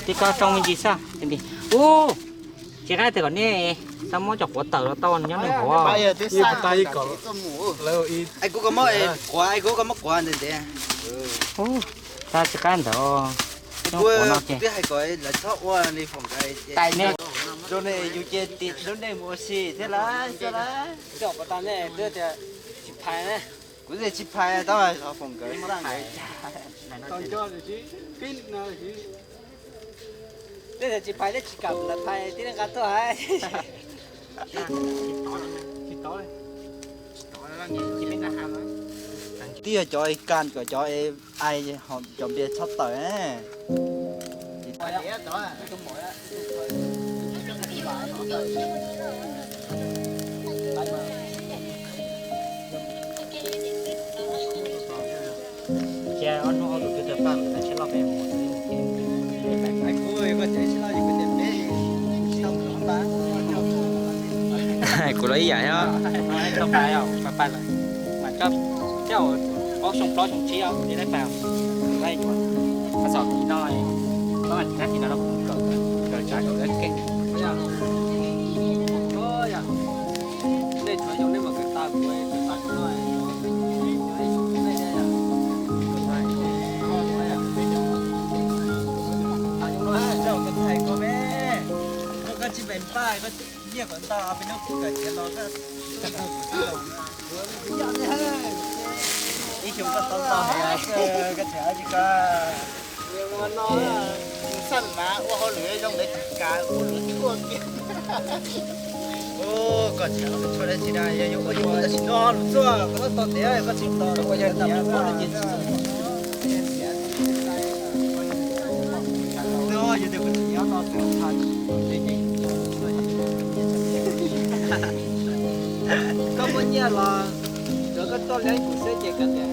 Tib koj zoo me ntsis xwb. Ub, tsis qab tias kom nej tau muab cov quav tawm los tau nyob nws hauv. Ub, tsis qab ntawd. Nyob quav no ces. Zoo nej yus ces tim hlub nej mus ua si thiab lawm xwb lawm. Tsis phais, kuv tsis phais tau foom nkawd. Tej tsis phais, tej tsis kam lawv phais tib neeg nqa tuaj. Twb yog cov kas kom cov ai cov npias txhob tawm. Cia ob hnub ob tug twb tawg paj, tab sis loj peb mus. Kuv los ib yam thiab. Mas coj plaub xyoo plaub xyoo tsib os, li lawv pais. Qhov txom tim no, qhov tim no, kawm tsav kawm keej. Ib xyoo koj tau tau hais koj tseem ab tsi koj. Xaj mas ua hauj lwm zoo ntawd kav ua lwm tuaj kiag. Koj tseem tshuav dab tsi na, yog yuav ua yuav tam sim no lus tuaj koj tau tiav koj tseem tau ua yog tiav ua ces tsis Yog tias kuv tsis nyob no, koj muaj nyiaj los tsuav koj txoj leeb kuv xwb ces kav liam.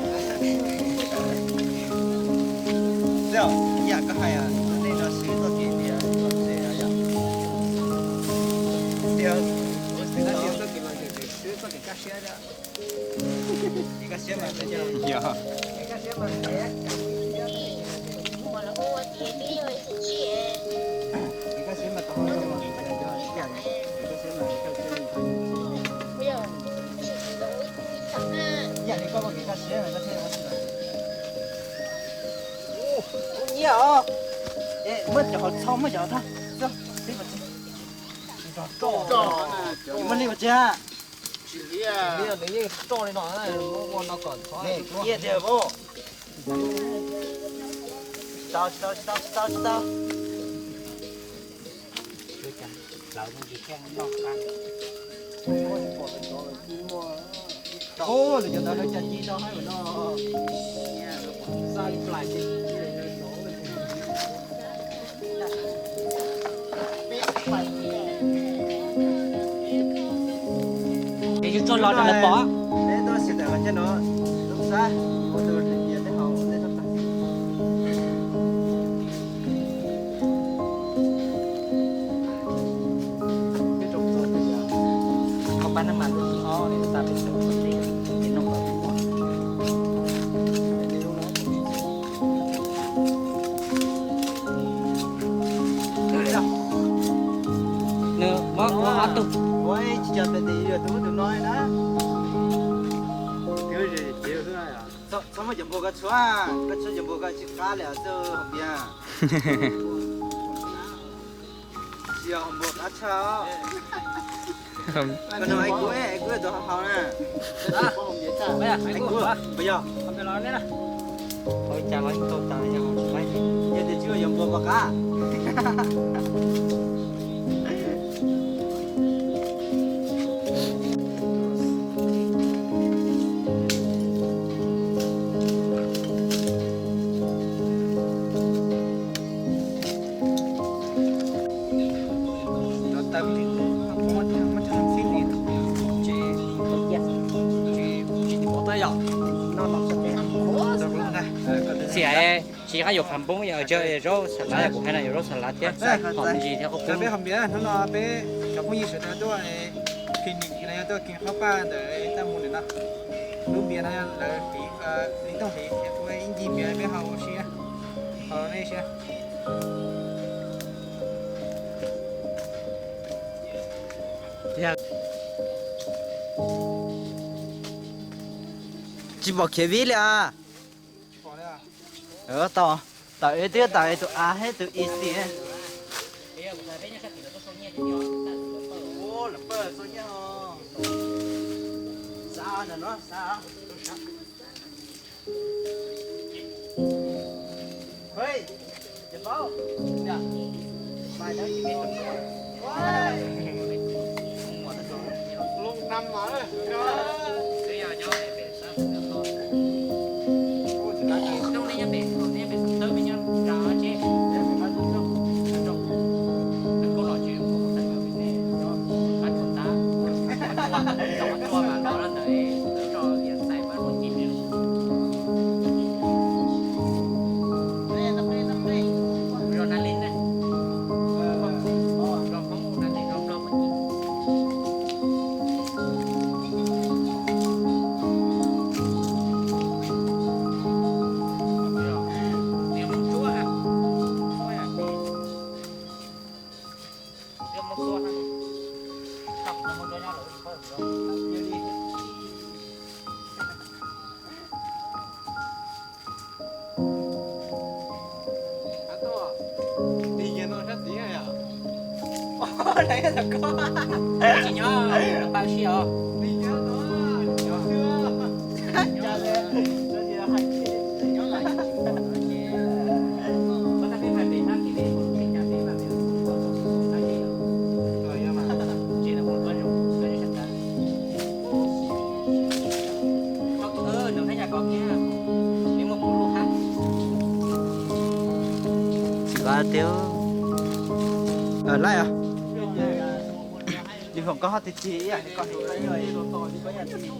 Ib yam koj hais, nej no siv txoj kev tias txoj tsev yom. Tias kuv siv txoj kev mas siv txoj kev kaj siab thiab. Yog. Kuv nyiam os. Muab cov hauv txho, muab cov hauv txho. Muab li vas tsi ha. Nws yeej roj li no, muab ua no kom thov nyiaj tiag os. Tsis tau, tsis tau, tsis tau, tsis tau, tsis tau. Ua lawv cov ntawd lawv cas ci tau hais no. Xa li plais ces Ces yus tsuag los rau lawv pom. Peb tuaj xyuas tawm qhov chaw no, lub sab, ua tus hais tias peb haus ua ntej toj tag. Peb rau txog tias, hauv pab nab mas lub thib ob, tas peb txog txog tsev, ces noj qhov peb muaj. Nws muab ua ob tug. Ua tsis cov tes tes yog tus ub tus no na. Txhob muab cov npua koj tshuab, koj tshuab cov npua koj tsis qab li xwb hais tias. Tsis yog npua qab tshaj. Koj no es kuv, es kuv yog tus haus haus na. Es kuv, puas yog? Haus cas los yeej tau tas, yog tias tsis yog npua pom qab. Txiv, tsis qab yuav phav npoob, zaub xas lav kuv hais no, yuav zaub xas lav thiab hom ntsis thiab qub. Peb hom biav hnub no peb cov phooj ywg sawv daws tuaj clinic los yog tuaj kis qhob paj ntawm Taj Mus ntawm no. Lub npias no lawv hliv, li tooj hliv, kuv ib ncig npias peb haus ua si, haus nej si. Tsis pom khiav vib li as. Tau, tau, twb tau tus av thiab tus i xi. Tsis nyob, pab si os. Tsis vaj tiag. Laij os. Li hom koj hoj tig tig ib yam li koj. Tsis ua coj los.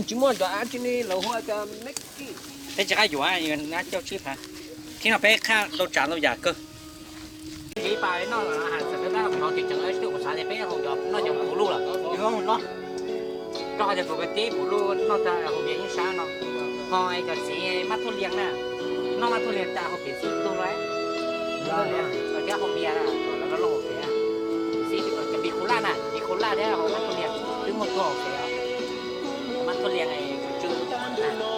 Tsis muaj cov av tsi li lawv hu ua cov meb kij. Peb tsis qab yuav, na coj tsib phav. Thib no peb qhaj ntau tsav ntau yam kawg. Ib pas noj has txawm peb pab kuv no ces tseem ib tug kuv xav tias peb noj cov kuv luj lawm. Rau qhov tias kuv kwv tij kuv luj noj tag hauv vias yeej sab no. Ho cov txiv mab thuj lias na, noj mab thuj lias tas hauv vias txi tu lawm. Thiab hauv vias na, lawv loj hauv vias. Txi cov bi khu laj na, bi khu laj thiab hauv mab thuj lias twb muaj tuag hauv vias. Mab thuj lias tsw tsw na.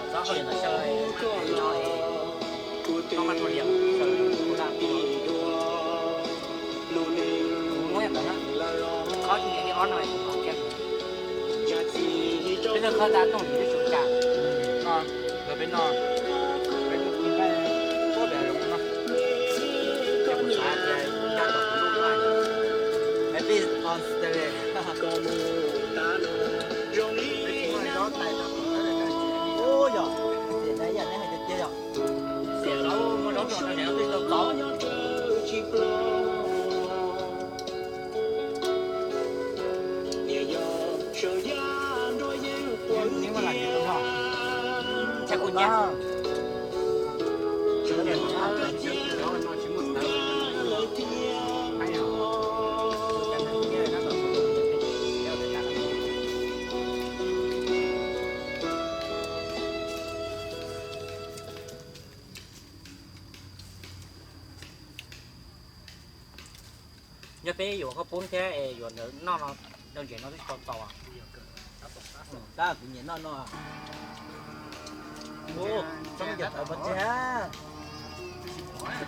Txhob hauj lwm ntawm xyaw no, txhob mab thuj lias xyaw khu laj. Kuv muab ntawd na, qhov tsis nyiam li ob no kuv qhov kiag. Peb noj khawb tas tooj ntawd twb tsis ua cas. No, nkawd peb no, peb tus nqaij puab pem zoov no. Ces kuv xav tias ncaj tom kuv lub nqaij. Happy Australia. Ub yog, xiam na yam neb hais tiag tiag yog. Xiam zaub muaj zaub rau nws twb tau txaus. Neb muaj lam nyiam no. Ces kuv nyiam. Yog peb yuav khaub poob thiab es yuav ntawd noj no, rau ntses no twb tsis tau txaus. Tab kuv nyiam noj no. Ub, txhob cov tawv pov tseg.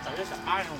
Tawv lub sab qab no.